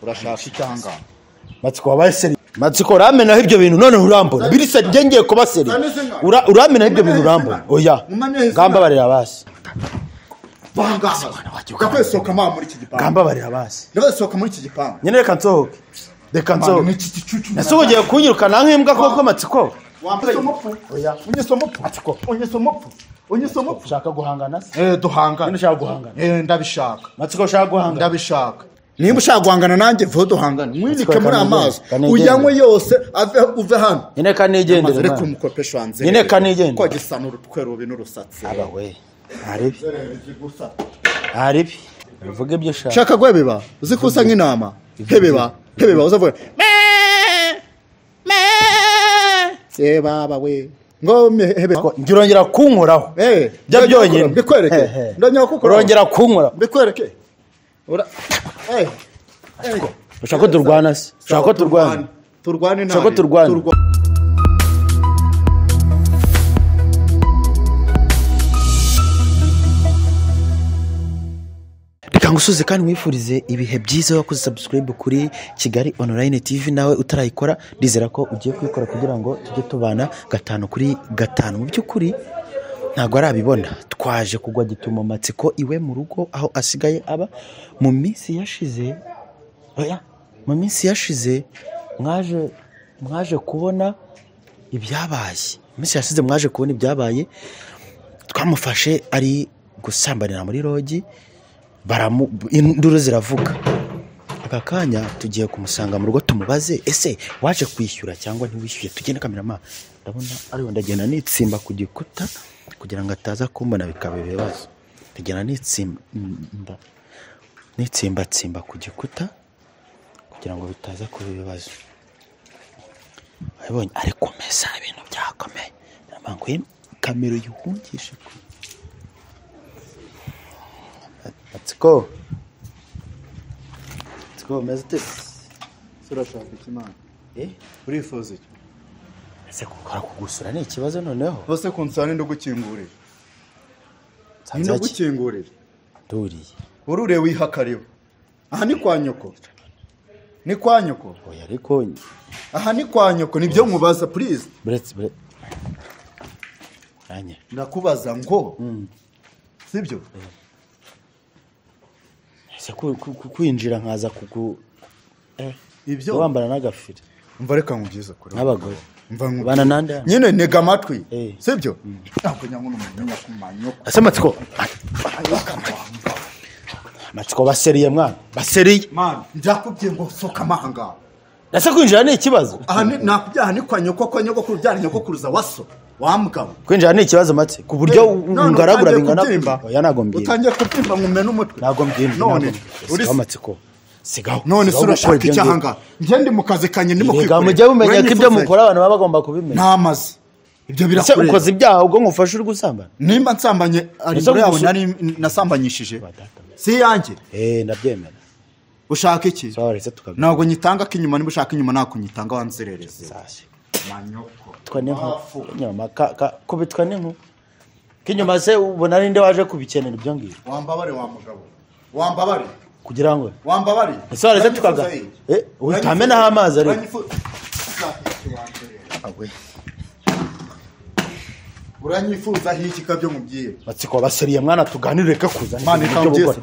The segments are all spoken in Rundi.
Urashaka icyanga. Matsiko wabaye seri. Matsiko uramenaho ibyo bintu none urambona. Birisa ngiye kuba seri. Uramenaho ibyo bintu urambona. Oya. Gamba barira basi. Banga. Ndakwesoka mama muri iki gipangu. Gamba barira basi. Ndakwesoka muri iki gipangu. Nyine reka nsohoke. Reka nsohoke. Nasubugiye kunyirukana nk'imbwa koko Matsiko. Wambaye umupfu. Oya. Unyise umupfu. Matsiko. Unyise umupfu. Unyise umupfu. Ushaka guhangana se? Duhangana. Nyine ushaka guhangana. Ndabishaka. Matsiko ushaka guhangana. Ndabishaka. Nimba ushaka guhangana nanjye vuba duhangane. Mwinike muri amazi. Uyanywe yose ave uve hano. Nyine kanigendere. Reka umukopesho wanze. Nyine kanigendere. Ko gisa n'urutwerubi n'urusatsi. Aba we. Aribi. Aribi. Uvuge ibyo ushaka. Shaka gwebeba. Uzi ko usa nk'intama. Hebeba. Hebeba uzavuga. Se baba we. Ngo hebe. Ngirongera kunkoraho. Bya byonyine. Mbikwereke. Ndongera kukoraho. Urongera kunkoraho. Mbikwereke. Ura. Ushaka ko turwana se? Ushaka ko turwana? Turwane nawe. Ushaka ko turwana? Reka ngusuze kandi mwifurize ibihe byiza wakoze subscribe kuri Kigali Online TV, nawe utarayikora ndizera ko ugiye kuyikora kugira ngo tujye tubana 5 kuri 5. Mu by'ukuri ntabwo arabibona, twaje kugwa gituma Matsiko iwe mu rugo aho asigaye aba. Mu minsi yashize, oya, mu minsi yashize mwaje kubona ibyabaye. Mu minsi yashize mwaje kubona ibyabaye, twamufashe ari gusambanira muri rogi, induru ziravuga. Aka kanya tugiye kumusanga mu rugo tumubaze ese waje kwishyura cyangwa ntiwishyuye. Tugende kamerama, ndabona ariwe, ndagenda nitsimba ku gikuta kugira ngo ataza kumbona bikaba ibibazo. Ndagenda nitsimbatsimba ku gikuta kugira ngo bitaza kuba ibibazo. Abonye ari kumesa ibintu byakomeye, ndavuga ngo kamera yuhungishe ku Matsiko. Matsiko meze ute? Urashaka iki mana? Urifuza iki? Ese gukora kugusura ni ikibazo noneho? Bose kunsana ndugukingurira. Ndugukingurira. Nduriye. Urure wihakariwe. Aha ni kwa nyoko. Ni kwa nyoko. Oya ariko aha ni kwa nyoko nibyo nkubaza please. Buretse Anye. Ndakubaza ngo sibyo? Ese kwinjira nkaza kugu ibyo wambara n'agafire. Umva reka nkubyize kure. N'abagore. Umva nkubyize. Bana nande. Nyine ntega amatwi. Sibyo? Ntabwo nyango n'umenya kumanyoko. Ese Matsiko. Matsiko baseriye mwana. Baseriye. Man, ndakubwiye ngo soka amahanga. Ese kwinjira ni ikibazo? Aha ni nakubyaha ni kwa nyoko kwa nyoko kurubyara nyoko kuruza waso. Wa mugabo. Kwinjira ni ikibazo Matsi ku buryo ungaragura bingana. Oya ntago mbyimba. Utangiye kubyimba ngumena umutwe. Ntago mbyimba. None uri Matsiko. Sigaho. None se urashaka icyahanga? Njye ndi mu kazi kanye ndimo kwikorera. Mujye mumenya ko ibyo mukora abantu baba bagomba kubimenya. Ntamaze. Ibyo birakureba. Ese ukoze ibyaha ubwo ngufashe uri gusambana? Nimba nsambanye ari muri yawe nari nasambanyishije. Si yanjye. Ndabyemera. Ushaka iki? Ntabwo nyitanga kinyuma, niba ushaka inyuma nakunyitanga wanzerereze. Manyoko. Twa n'inkuba. Inyuma kubitwa n'inkuba. Kinyuma se ubona ninde waje kubikenera ibyo ngibyo? Wambabare wa mugabo. Wambabare. Kugira ngo wambabare. Ese wareze tukaga. Utamenaho amazi ariko. Uranyifuza hiki kabyo mubyiye. Matsiko baseriye mwana tuganire reka kuzana. Mani kamubyiye.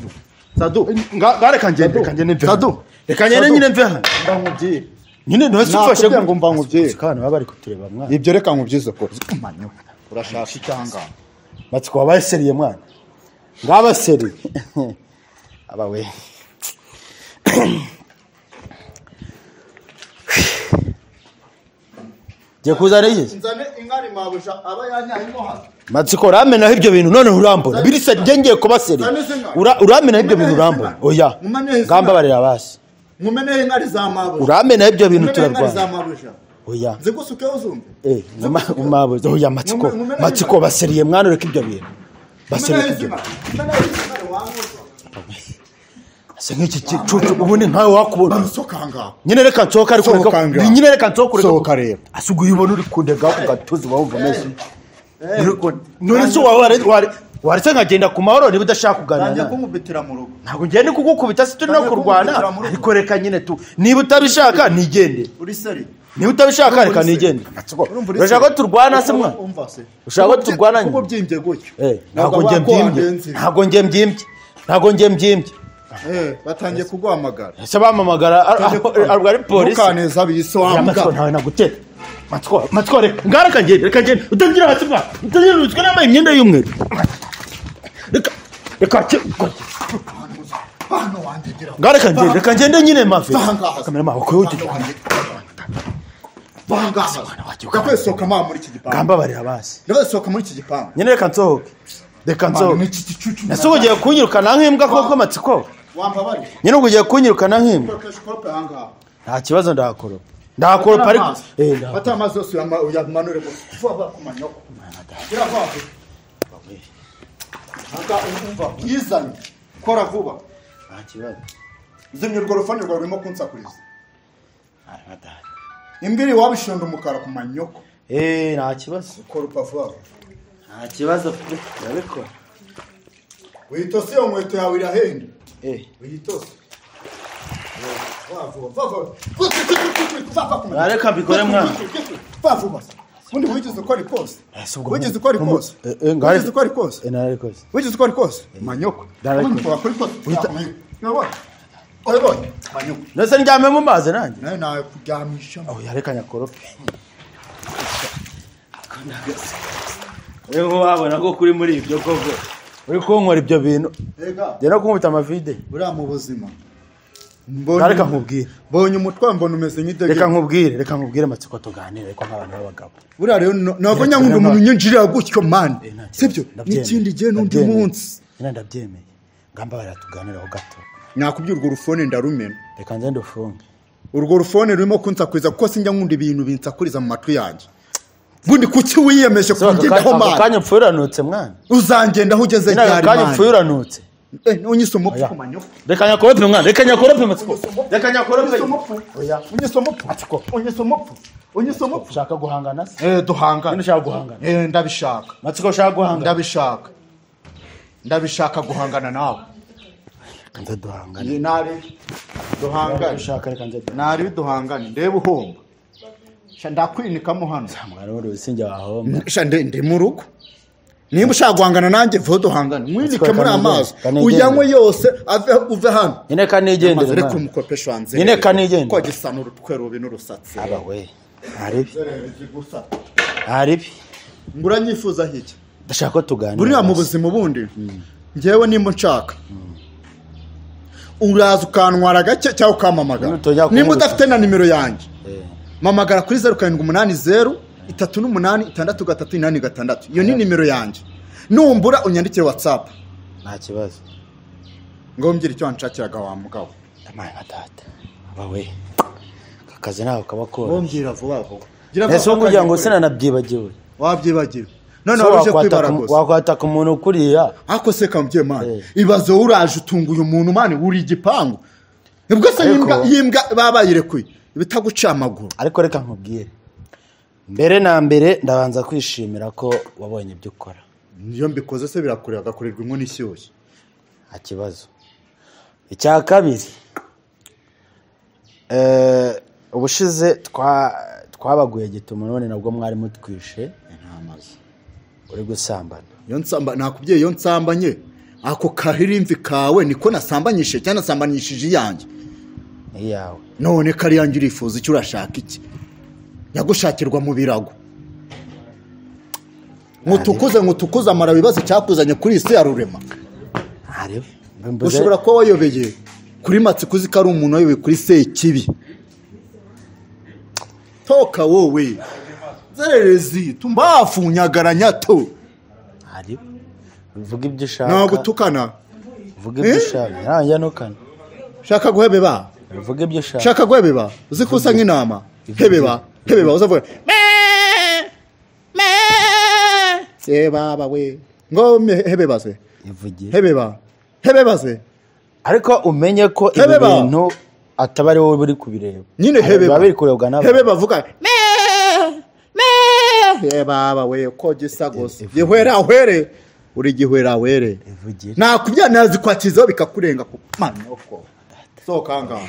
Sadu ngareka ngende reka ngende mve. Sadu reka ngende nyine mve hano. Ndamubyiye. Nyine ntose ufashe ngo mba nkubyiye. Kana baba bari kutureba mwana. Ibyo reka nkubyize ko. Urashaka icyanga. Matsiko wabaye seriye mwana. Ngaba seriye. Aba we. Giye kuzana iki? Nzane inkari mabuja aba yanyaye mo hano. Matsiko uramenaho ibyo bintu none urambona. Birisa ngiye kuba seriye. Uramenaho ibyo bintu urambona. Oya. Gamba barira basi. Nkumeneho inkari za mabuja. Uramenaho ibyo bintu turarwana. Oya. Nzigusuke uzumve. Mabuja oya Matsiko. Matsiko baseriye mwana ureka ibyo bintu. Baseriye ibyo. Ese nk'iki gicucu ubundi ntawe wakubona. Nyine reka nsohoka ariko nyine reka nsohoka Sohoka rero. Asuguye ubona uri kundega ku gatuza wumva meze. None se wawe wari Waretse nkagenda ku mahoro niba udashaka kuganira Ntangiye nanjye. kunkubitira mu rugo. Ntabwo ngenda kugukubita, si turi no Ntangiye kurwana. kugukubitira mu rugo. Ariko reka nyine tu, niba utabishaka nigende. Uri seri? Niba utabishaka reka Urumva uri nigende. seri? Urumva uri Urashaka ko seri? turwana se mwana? Umva se. Ushaka ko turwana nyine? Kuba ubyimbye gutyo. Ntabwo njye bavuga ko mbyimbye. wandenze. Ntabwo njye mbyimbye. Ntabwo njye mbyimbye. Batangiye kuguhamagara. Ese bamamagara ari polisi? Ntukaneza bise wa Oya, mbwa. Matsiko ntawe nagutera. Matsiko, Matsiko, reka ngara, reka ngende, reka ngende. Utagira amatsiko mwana. Utagira amatsiko, nambaye imyenda y'umweru. Reka reka Hano wanjye gira. ngara, reka ngende, reka ngende nyine mave. Ahangaha. Kamera mawe ko Bangaha. Ndakwesohoka ma muri iki gipangu. Gambabarira basi. Ndakwesohoka muri iki gipangu. Nyine reka nsohoke. Reka nsohoke. N'iki gicucu. Ese ubu ugiye kunyirukana nk'imbwa koko, Matsiko? Wambabariye. Nyine ubu ugiye kunyirukana nk'imbwa? Koresha ukorope ahangaha. Nta kibazo, ndahakoropa. Ndahakoropa ariko. Ndahakoropa. Fata amazi yose uyamanure gusa. Vuba vuba ku manyoko. Gira vuba vuba. Aha umva yizanye. Kora vuba. Nta kibazo. Zimya urwo rufani rwawe rurimo kunsakuriza. Imbwa iri iwabo ishonda umukara ku manyoko. Nta kibazo. Koropa vuba vuba. Nta kibazo pe. Ndabikora. Witose iyo nkweto yawe irahenda. Witose. Vuba vuba vuba vuba. Vuba vuba. Reka mbikore mwana. Vuba vuba. Ubundi wigeze ukora ikosa? Ese ubwo Wigeze ukora ikosa? Wigeze ukora ikosa? Nararikoze. Wigeze ukora ikosa? Manyoko. Nararikoze. Ubundi wakora ikosa? Urabona? Urabona? Manyoko. Nese ndyame mu mazi nanjye? Nawe nawe kuryamisha. Oya, reka nyakorope. Wewe wabona ko kuri muri ibyo koko uri kunkora ibyo bintu. Ega. Njye no kunkubita amavide. Buriya mu buzima. Reka nkubwire. Mbonye umutwe mbona umeze nk'idege. Reka nkubwire, reka nkubwire Matsiko, tuganire ariko nk'abantu b'abagabo. Buriya rero ntabwo nyankunda umuntu unyinjirira gutyo man. Nta kibazo. Sibyo? Ndabyemeye. N'ikindi gihe n'undi Ndabyemeye. munsi. Nyine ndabyemeye. Ngamba baratuganiraho gato. Nakubwira urwo rufone ndarumena. Reka nze ndufunge. Urwo rufone rurimo kunsakuriza kuko sinjya nkunda ibintu binsakuriza mu matwi yanjye. Bundi kuki wiyemeje kungendaho Ako man? kanya upfuye uranutse mwana. Uzangendaho ugeze Nyine ako ryari kanya man? upfuye uranutse. Unyise umupfu Oya. ku manyoko. Reka nyakorope mwana, reka nyakorope Matsiko. Reka nyakorope. Unyise umupfu. Oya. Unyise umupfu. Matsiko. Unyise umupfu. Unyise umupfu. Ushaka guhangana se? Duhangane. Nyine ushaka guhangana. Ndabishaka. Matsiko, ushaka guhangana. Ndabishaka. Ndabishaka guhangana nawe. Reka nze duhangane. Iyi nari duhangane. Ushaka reka nze duhangane. Nari duhangane ndebe uhomba. Sha ndakwinikamo hano. Mwana w'uruzi sinjye wahomba. Sha ndi mu rugo. Nimba ushaka guhangana nanjye vuba duhangane. Mwinike muri amazi. Kanigende. Uyanywe yose ave uve hano. Nyine kanigendere Amazi reka mwana. umukopesho wanze. Nyine kanigendere. Ko gisa n'urutwe rubi n'urusatsi. Aba we. Ntaribi. Nzererezi gusa. Ntaribi. Ngura nyifuza hiki. Ndashaka ko tuganira. Buriya mu buzima ubundi njyewe nimba nshaka uraza ukantwara gake cyangwa ukampamagara. Nyine utojya Nimba kunkubita. udafite na nimero yanjye mpamagara kuri 0780 38 63 86. Iyo ni nimero yanjye. Numbura unyandikire WhatsApp. Nta kibazo. Ngo mbwire icyo wanshakiraga wa mugabo. Ndamaye nka data. Aba we. Aka kazi ntabwo kaba koroshye. Mbwira vuba vuba. Gira vuba Ese ubu vuba kugira ngo kandi sinanabyibagiwe. Wabyibagiwe. None So wari uje wakwataka kwibara gusa. wakwataka umuntu kuriya. Ako se kamubyeyi mani. Eh. Ibaze wowe uraje utunguye umuntu mani uri igipangu. Ubwo se Ariko- yimbwa baba bayirekuye bitaguca amaguru. Ariko reka nkubwire. Mbere na mbere ndabanza kwishimira ko wabonye ibyo ukora. Iyo mbikoze se birakureba agakorerwa inkono ishyushye. Nta kibazo. Icya kabiri, ubushize twabaguye gituma none nabwo mwari mutwishe Ntamaze. uri gusambana. Iyo nsamba nakubwiye iyo nsambanye ako kahirimvi kawe niko nasambanyishije cyangwa nasambanyishije iyanjye. Ni iyawe. None kari yanjye urifuza icyo urashaka iki? Nyagushakirwa mu birago. Nkutukuze nkutukuze amara wibaze icyakuzanye kuri iyi si ya rurema. Ntarebe. Mbuze- Ushobora kuba wayobeye kuri Matsiko uzi ko ari umuntu wayoboye kuri Sekibi. Toka wowe. Zererezi tumbafu nyagaranya to. Ntarebe. Vuga ibyo ushaka. Nagutukana. Vuga ibyo ushaka. Ntanjya nukana. Shaka guhebeba. Vuga ibyo ushaka. Shaka guhebeba. Uzi ko usa nk'intama. Hebeba. Hebeba uzavuga. Me. Me. Se baba we. Ngo hebeba se. Ivugire. Hebeba. Hebeba se. Ariko umenye ko ibi Hebeba. bintu ataba ari wowe uri kubireba. Nyine hebeba. Biba biri kurebwa n'abantu. Hebeba vuga. Me. Me. Ye baba we ko gisa gusa. Yehwera ahwere. Uri igihwera were. Ivugire. Nakubya nazikwatizaho bikakurenga ku manyoko. Sohoka ngaha.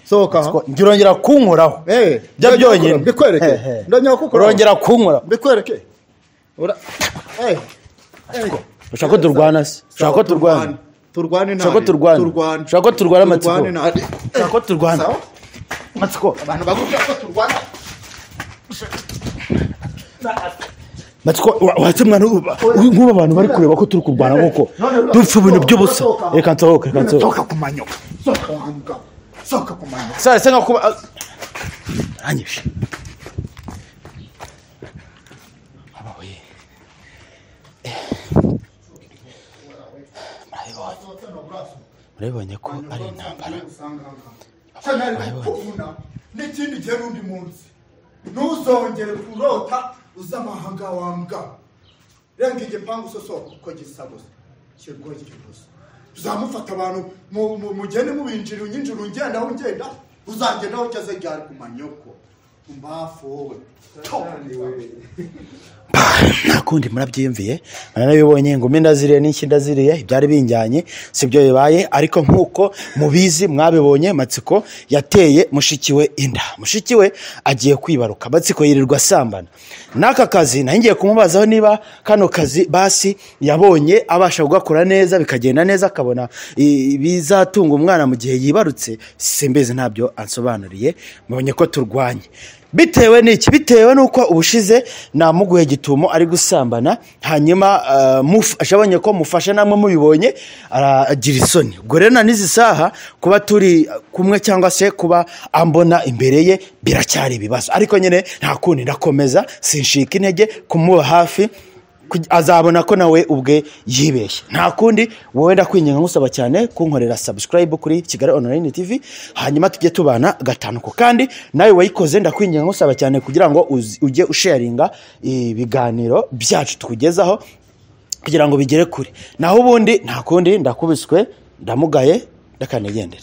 Sohoka aha. Njye urongera kunkoraho. Eh, Byo byonyine. Mbikwereke. Hehe. Ndongera kukoraho. Urongera kunkoraho. Mbikwereke. Ura Eh. Eh. Ushaka ko turwana se? Ushaka ko turwana? Turwane Ushaka ko nabi. turwana? Turwane. Ushaka ko turwana, Matsiko? Turwane nabi. Ushaka ko turwana? Sawa? Matsiko. Abantu bagubwira ko turwana. Matsiko, watse mwana nk'ubu abantu bari kureba ko turi kurwana koko. Dupfa ibintu by'ubusa. Reka nsohoke, reka nsohoke. Sohoka ku manyoko. Sohoka wa mugabo. Sohoka ku manyoko. Sare se nka kuba aranyishe. Abawe. Murabibonye ko ari intambara. Kuvuna n'ikindi gihe n'undi munsi ntuzongere kurota uza amahanga wa mbwa. Renga igipangu soso uko gisa gusa kirwo gusa uzamufata abantu mugende mubinjira unyinjira ungenda aho ungenda uzagenda aho ugeze ryari ku manyoko mbafu wowe. Nta kundi, murabyiyumviye, mwaranabibonye ngo ndaziriye n'iki ndaziriye, ibyari binjyanye si byo bibaye. Ariko nk'uko mubizi, mwabibonye, Matsiko yateye mushiki we inda, mushiki we agiye kwibaruka. Matsiko yirirwa asambana n'aka kazi. Nari ngiye kumubazaho niba kano kazi basi yabonye abasha kugakora neza, bikagenda neza, akabona bizatunga umwana mu gihe yibarutse. Simbizi, ntabyo ansobanuriye. Mubonye ko turwanye bitewe n'iki? Bitewe n'uko ubushize namuguhe gitumo ari gusambana, hanyuma abonye ko mufashe, namwe mubibonye, aragira isoni. Ubwo rero na n'izi saha kuba turi kumwe cyangwa se kuba ambona imbere ye biracyari ibibazo, ariko nyine nta kundi, ndakomeza sinshika intege kumuba hafi. Azabona ko nawe ubwe yibeshye. Nta kundi, wowe ndakwinginga nkusaba cyane kunkorera subscribe kuri Kigali Online TV, hanyuma tujye tubana gatanu ku kandi. Nawe wayikoze, ndakwinginga nkusaba cyane kugira ngo ujye usharinga ibiganiro byacu tukugezaho kugira ngo bigere kure. Naho ubundi nta kundi, ndakubiswe, ndamugaye, ndakanigendere.